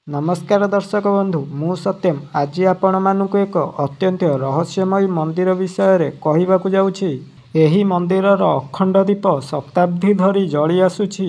ନମସ୍କାର ଦର୍ଶକ ବନ୍ଧୁ, ମୁଁ ସତ୍ୟମ। ଆଜି ଆପଣମାନଙ୍କୁ ଏକ ଅତ୍ୟନ୍ତ ରହସ୍ୟମୟୀ ମନ୍ଦିର ବିଷୟରେ କହିବାକୁ ଯାଉଛି। ଏହି ମନ୍ଦିରର ଅଖଣ୍ଡ ଦୀପ ଶତାବ୍ଦୀ ଧରି ଜଳି ଆସୁଛି,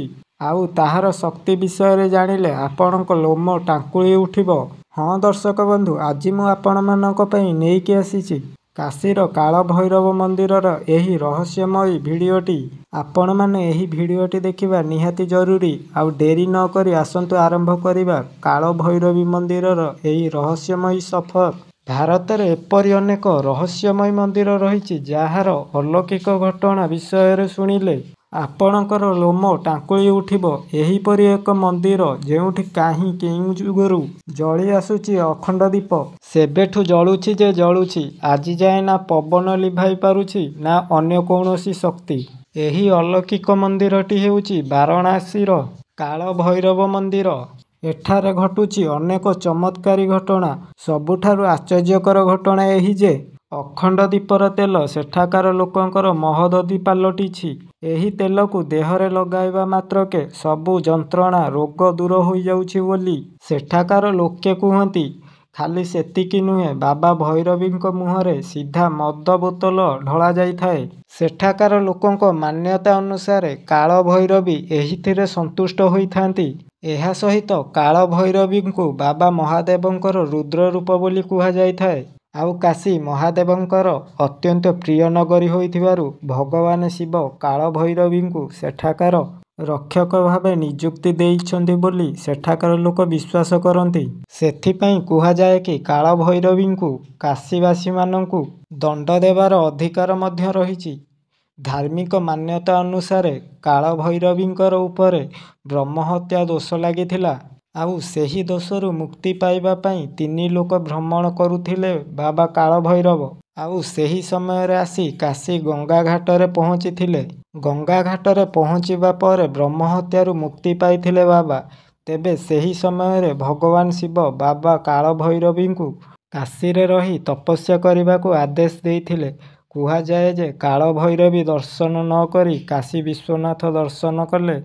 ଆଉ ତାହାର ଶକ୍ତି ବିଷୟରେ ଜାଣିଲେ ଆପଣଙ୍କ ଲୋମ ଟାଙ୍କୁଳି ଉଠିବ। ହଁ ଦର୍ଶକ ବନ୍ଧୁ, ଆଜି ମୁଁ ଆପଣମାନଙ୍କ ପାଇଁ ନେଇକି ଆସିଛି କାଶୀର କାଳ ଭୈରବ ମନ୍ଦିରର ଏହି ରହସ୍ୟମୟୀ ଭିଡ଼ିଓଟି। ଆପଣମାନେ ଏହି ଭିଡ଼ିଓଟି ଦେଖିବା ନିହାତି ଜରୁରୀ। ଆଉ ଡେରି ନ କରି ଆସନ୍ତୁ ଆରମ୍ଭ କରିବା କାଳ ଭୈରବୀ ମନ୍ଦିରର ଏହି ରହସ୍ୟମୟୀ ସଫର। ଭାରତରେ ଏପରି ଅନେକ ରହସ୍ୟମୟୀ ମନ୍ଦିର ରହିଛି, ଯାହାର ଅଲୌକିକ ଘଟଣା ବିଷୟରେ ଶୁଣିଲେ ଆପଣଙ୍କର ଲୋମ ଟାଙ୍କୁଳି ଉଠିବ। ଏହିପରି ଏକ ମନ୍ଦିର, ଯେଉଁଠି କାହିଁ କେଉଁ ଯୁଗରୁ ଜଳି ଆସୁଛି ଅଖଣ୍ଡ ଦୀପ। ସେବେଠୁ ଜଳୁଛି ଯେ ଜଳୁଛି, ଆଜି ଯାଏଁ ନା ପବନ ଲିଭାଇ ପାରୁଛି ନା ଅନ୍ୟ କୌଣସି ଶକ୍ତି। ଏହି ଅଲୌକିକ ମନ୍ଦିରଟି ହେଉଛି ବାରାଣସୀର କାଳ ଭୈରବ ମନ୍ଦିର। ଏଠାରେ ଘଟୁଛି ଅନେକ ଚମତ୍କାରୀ ଘଟଣା। ସବୁଠାରୁ ଆଶ୍ଚର୍ଯ୍ୟକର ଘଟଣା ଏହି ଯେ, ଅଖଣ୍ଡ ଦୀପର ତେଲ ସେଠାକାର ଲୋକଙ୍କର ମହୋଦଧି ପାଲଟିଛି। ଏହି ତେଲକୁ ଦେହରେ ଲଗାଇବା ମାତ୍ରକେ ସବୁ ଯନ୍ତ୍ରଣା, ରୋଗ ଦୂର ହୋଇଯାଉଛି ବୋଲି ସେଠାକାର ଲୋକେ କୁହନ୍ତି। ଖାଲି ସେତିକି ନୁହେଁ, ବାବା ଭୈରବୀଙ୍କ ମୁହଁରେ ସିଧା ମଦ ବୋତଲ ଢଳାଯାଇଥାଏ। ସେଠାକାର ଲୋକଙ୍କ ମାନ୍ୟତା ଅନୁସାରେ କାଳ ଭୈରବୀ ଏହିଥିରେ ସନ୍ତୁଷ୍ଟ ହୋଇଥାନ୍ତି। ଏହା ସହିତ କାଳ ଭୈରବୀଙ୍କୁ ବାବା ମହାଦେବଙ୍କର ରୁଦ୍ର ରୂପ ବୋଲି କୁହାଯାଇଥାଏ। ଆଉ କାଶୀ ମହାଦେବଙ୍କର ଅତ୍ୟନ୍ତ ପ୍ରିୟ ନଗରୀ ହୋଇଥିବାରୁ ଭଗବାନ ଶିବ କାଳ ଭୈରବୀଙ୍କୁ ସେଠାକାର ରକ୍ଷକ ଭାବେ ନିଯୁକ୍ତି ଦେଇଛନ୍ତି ବୋଲି ସେଠାକାର ଲୋକ ବିଶ୍ୱାସ କରନ୍ତି। ସେଥିପାଇଁ କୁହାଯାଏ କି କାଳ ଭୈରବୀଙ୍କୁ କାଶୀବାସୀମାନଙ୍କୁ ଦଣ୍ଡ ଦେବାର ଅଧିକାର ମଧ୍ୟ ରହିଛି। ଧାର୍ମିକ ମାନ୍ୟତା ଅନୁସାରେ କାଳ ଭୈରବୀଙ୍କର ଉପରେ ବ୍ରହ୍ମହତ୍ୟା ଦୋଷ ଲାଗିଥିଲା। ଆଉ ସେହି ଦୋଷରୁ ମୁକ୍ତି ପାଇବା ପାଇଁ ତିନି ଲୋକ ଭ୍ରମଣ କରୁଥିଲେ ବାବା କାଳ ଭୈରବ। ଆଉ ସେହି ସମୟରେ ଆସି କାଶୀ ଗଙ୍ଗା ଘାଟରେ ପହଞ୍ଚିଥିଲେ। ଗଙ୍ଗା ଘାଟରେ ପହଞ୍ଚିବା ପରେ ବ୍ରହ୍ମହତ୍ୟାରୁ ମୁକ୍ତି ପାଇଥିଲେ ବାବା। ତେବେ ସେହି ସମୟରେ ଭଗବାନ ଶିବ ବାବା କାଳ ଭୈରବୀଙ୍କୁ କାଶୀରେ ରହି ତପସ୍ୟା କରିବାକୁ ଆଦେଶ ଦେଇଥିଲେ। କୁହାଯାଏ ଯେ କାଳ ଭୈରବୀ ଦର୍ଶନ ନ କରି କାଶୀ ବିଶ୍ୱନାଥ ଦର୍ଶନ କଲେ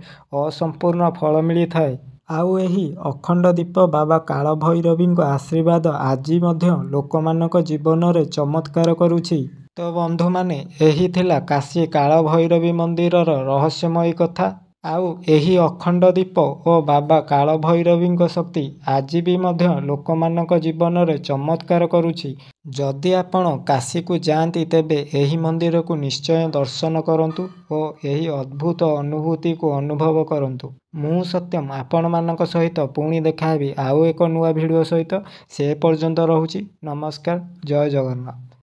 ଅସମ୍ପୂର୍ଣ୍ଣ ଫଳ ମିଳିଥାଏ। ଆଉ ଏହି ଅଖଣ୍ଡ ଦୀପ ବାବା କାଳ ଭୈରବୀଙ୍କ ଆଶୀର୍ବାଦ ଆଜି ମଧ୍ୟ ଲୋକମାନଙ୍କ ଜୀବନରେ ଚମତ୍କାର କରୁଛି। ତ ବନ୍ଧୁମାନେ, ଏହି ଥିଲା କାଶୀ କାଳ ଭୈରବୀ ମନ୍ଦିରର ରହସ୍ୟମୟୀ କଥା। ଆଉ ଏହି ଅଖଣ୍ଡ ଦୀପ ଓ ବାବା କାଳ ଭୈରବୀଙ୍କ ଶକ୍ତି ଆଜି ବି ମଧ୍ୟ ଲୋକମାନଙ୍କ ଜୀବନରେ ଚମତ୍କାର କରୁଛି। ଯଦି ଆପଣ କାଶୀକୁ ଯାଆନ୍ତି, ତେବେ ଏହି ମନ୍ଦିରକୁ ନିଶ୍ଚୟ ଦର୍ଶନ କରନ୍ତୁ ଓ ଏହି ଅଦ୍ଭୁତ ଅନୁଭୂତିକୁ ଅନୁଭବ କରନ୍ତୁ। ମୁଁ ସତ୍ୟମ ଆପଣମାନଙ୍କ ସହିତ ପୁଣି ଦେଖାହେବି ଆଉ ଏକ ନୂଆ ଭିଡ଼ିଓ ସହିତ। ସେ ପର୍ଯ୍ୟନ୍ତ ରହୁଛି, ନମସ୍କାର, ଜୟ ଜଗନ୍ନାଥ।